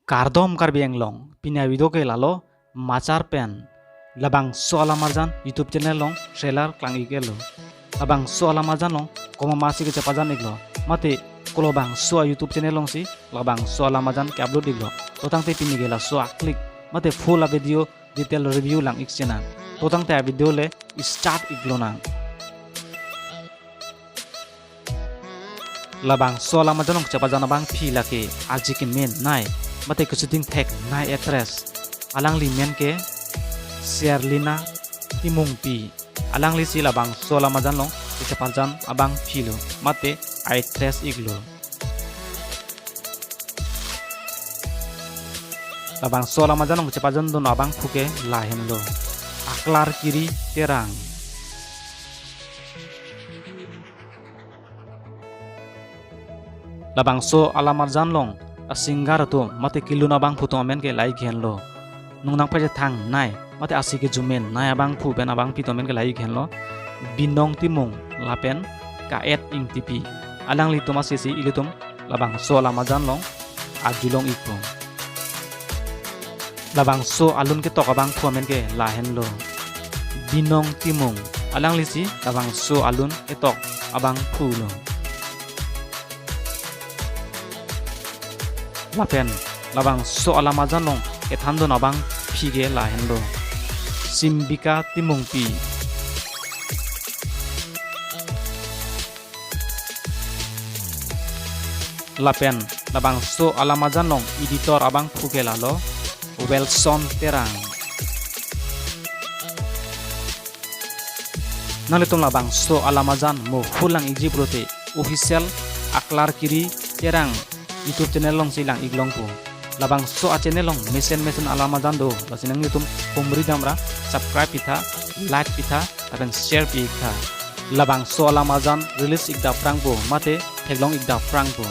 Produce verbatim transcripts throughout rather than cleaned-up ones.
Kardom Karbi Anglong, pini a-video ke lalo machar pen labangso alamarjan YouTube channel along trailer klang-ik-etlo. Labangso alamarjan along komatsi kechepajan-iklo, mate kolobangso a-YouTube channel alongsi labangso alamarjan ke-upload-iklo. To tangte pini ke laso a-clip mate full a-video detail review lang-ik sinang. To tangte a-video le start-iklonang. Labangso alamarjan along chepajan abangpi lake arje kemenei mate kachuding theknei actress. Alangli men ke Sherlina Timungpi. Alanglisi labangso alamarjan along chepajan abangpilo mate a-actress-iklo. Labangso alamarjan along chepajandun abangphu ke lahenlo: Aklar Kiri Terang. Labangso alamarjan along a-singer atum mate kelun abangphu atum amen ke la-ik henlo. Nungnang pachethang nei mate asi kejumen nei abangphu pen abangpi atum amen ke la-ik henlo: Binong Timung lapen Ka-et Ingtipi. Alanglitum asesi ilitum labangso alamarjan along arjulong-ikpo. Labangso alun ketok abangphu amen ke lahenlo: Binong Timung. Alanglisi labangso alun ketok abangphulo. Lapen labangso alamarjan along kethandun abangpi ke lahenlo: Simbika Timungpi. Lapen labangso alamarjan along editor abangphu ke lalo Wilson Terang. Nanglitum labangso alamarjan mo full lang-ikji pulote official Aklar Kiri Terang YouTube channel alongsi lang-iklongpo. Labangso a-channel along mesen mesen alamarjan do, lasi nanglitum humri damra subscribe pitha, like pitha, lapen share pi-iktha. Labangso alamarjan release-ik daprangpo mate theklong-ik daprangpo.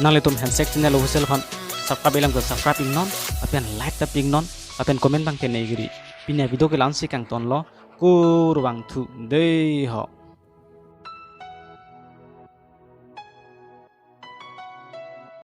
Nanglitum Handshake Channel Official aphan subscribe-iklam ke subscribe-iknon, lapen like ta pi-iknon, lapen comment abang tengne-ikri. Pini a-video ke la-ansi kangtonlo, kurvangthu dei ho.